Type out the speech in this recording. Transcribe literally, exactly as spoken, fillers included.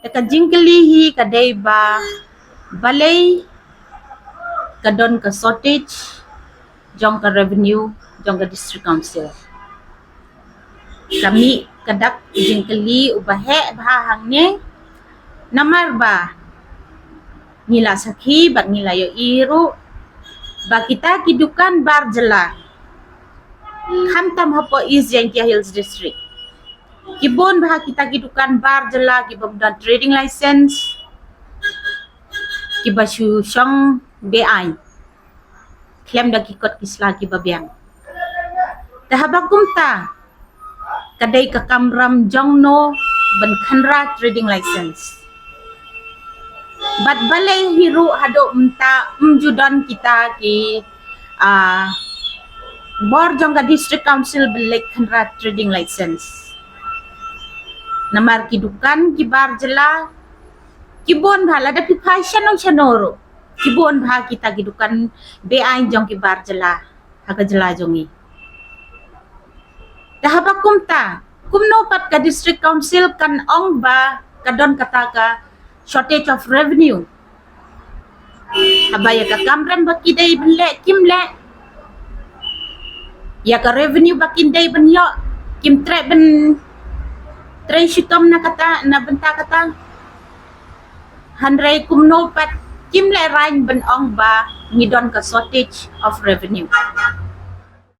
Te ka jingkylli hi ka dei ba balei ka don ka shortage jong ka revenue jong ka District Council. Ka mih ka dak jingkylli uba heh bha hangne, namar ba ngi la sakhi bad ngi la ïohi ruh ba kita ki dukan bar jylla, khamtam hapoh East Jaintia Hills District, ki bun bha kita ki dukan bar jylla kiba don trading license, kiba shu shong beaiñ khlem da ki kot ki sla kiba biang. Te haba kumta, ka dei ka kamram jong no ban khynra trading license? Bad balei hi ruh haduh mynta ym ju don kita ki, ah, bor jong ka District Council ban leit khynra trading license? Namar ki dukan ki bar jylla ki bun bha, lada phi phai shano shano ruh ki bun bha kita ki dukan beaiñ jong ki bar jylla ha ka jylla jong ngi. Te haba kumta, kumno pat ka District Council kan ong ba ka don kata ka shortage of revenue? Haba ïa ka kamram ba ki dei ban leh kim leh, ïa ka revenue ba kin dei ban ïoh kim treh ban trei shitom na kata, na bynta kata. Hynrei kumno pat kim lehraiñ ban ong ba ngi don ka shortage of revenue?